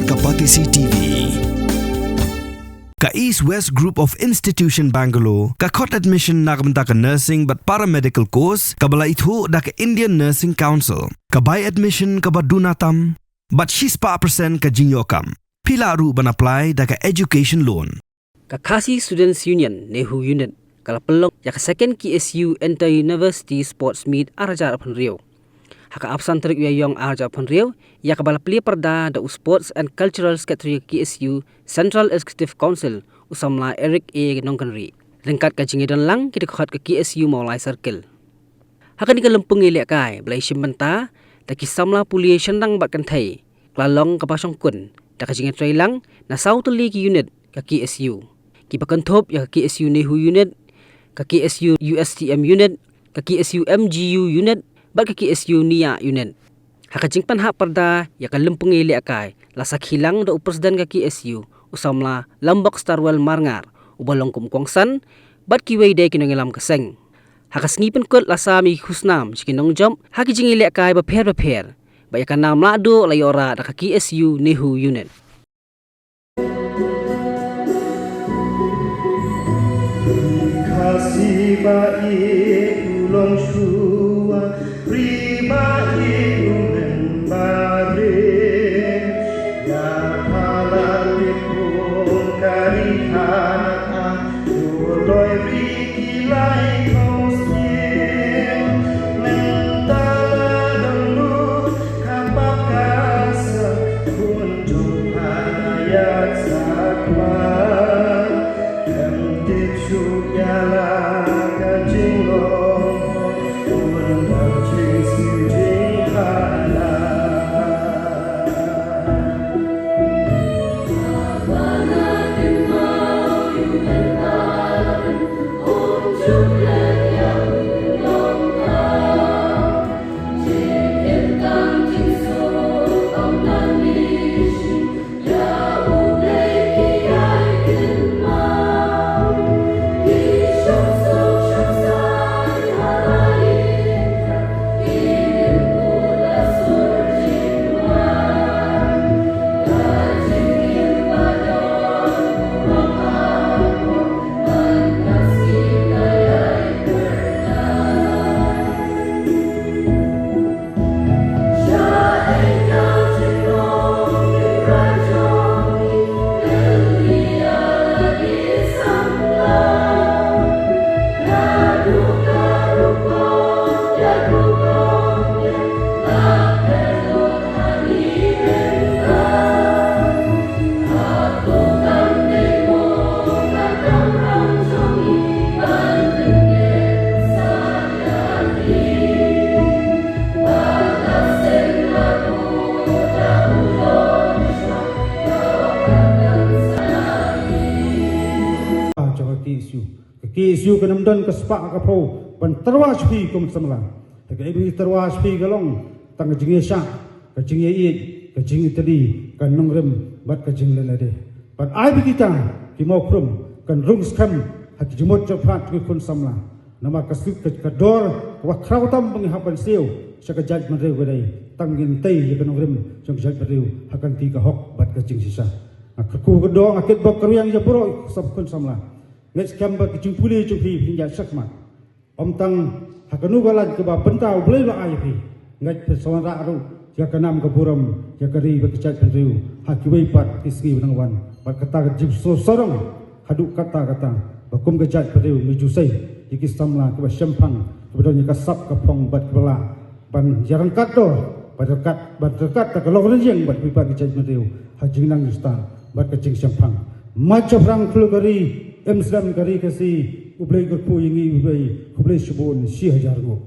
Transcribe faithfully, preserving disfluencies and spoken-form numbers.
Ka Batesi T V. Ka East West Group of Institution Bangalore ka khot admission na ka bynta ka nursing bad paramedical course kaba la ithuh da ka Indian Nursing Council. Ka bai admission kaba duna tam bad shispah percent ka jingïoh kam. Phi lah ruh ban apply da ka education loan. Ka Khasi Students Union, NEHU Unit, ka la pynlong ïa ka second K S U Inter University Sports Meet ar hajar arphew hynriew ha ka arphew san tarik u Ïaïong ar hajar arphew hynriew, ïa kaba la plie pyrda da u Sports and Cultural Secretary ka K S U Central Executive Council, u samla Eric A Nongkynrih, ryngkat ka jingïadon lang ki dkhot ka K S U Mawlai Circle. Ha kane ka lympung ïalehkai ba la ïashim bynta da ki samla pule shynrang bad kynthei, ka la long kaba shongkun da ka jingïatreilang na saw tylli ki unit ka K S U, kiba kynthup ïa ka K S U NEHU Unit, ka K S U U S T M Unit, ka K S U M G U Unit bad ka K S U NEIAH Unit. Ha ka jingpynhap pyrda ïa ka lympung ïalehkai la sakhi lang da u President ka K S U, u samla Lambok Starwell Marngar, uba long kum u kongsan, bad kiwei de ki nongïalam ka seng. Ha ka sngi pynkut la sam ïa ki khusnam sha ki nongjop ha ki jingïalehkai bapher bapher, bad ïa ka nam lahduh la ïoh rah da ka K S U NEHU Unit. Khasi ba ïeit u long shuwa, ri ba ïeit u men ba ri. Ïa pha la ri pun ka ri kha na kha, u loi ri ki lai khong sien. Mynta la don lut ka paka sa, khun jong pha na ïaid sakma. Em tip shuh ïa la ka jinglong, un wan jingsiew jingkhlaiñ. Jong ka K S U. Ka K S U kan ym don ka spah ka phew ban tyrwa sha phi kum samla. Te kaei ba ngi tyrwa sha phi ka long tang ka jingïaishah, ka jingïaieit, ka jingïatylli, ka nongrim bad ka jingleh lade. Bad ai ba kita ki mawkhrum kan rung skhem ha ki jingmut jingpyrkhat ki khun samla. Namar ka suk ka, ka dor kaba khraw tam ba ngi hap ban siew sha ka jaitbynriew ka dei tang ngin tei ïa ka nongrim jong ka jaitbynriew ha ka lynti ka hok bad ka jingshisha. Nga kyrkhu ka dor, nga kitbok kyrwiang ïa baroh ki khun samla. Nga ngeit skhem ba ka jingpule jong phi phin ïaid shakhmat. Ym tang ha kano ka lad kaba bynta U Blei u la ai ïa phi, ngeit phin sa wanrah ruh ïa ka nam ka burom ïa ka ri bad ka jaitbynriew ha kiwei pat ki sngi ba dang wan. Bad kata ka jingsngew sarong haduh katta katta ba kum ka jaitbynriew ngi ju sei ïa ki samla kiba shemphang, kiba don ïa ka sap ka phong bad kiba lah ban ïaryngkat dor, ban ryngkat, ban ryngkat da ka longrynieng bad kiwei pat ki jaitbynriew ha jingnang jingstad bad ka jingshemphang. Mat shaphrang khlur ka ri, im slem ka ri Khasi. U Blei kyrkhu ïa ngi, U Blei, khublei shibun, shi hajar nguh.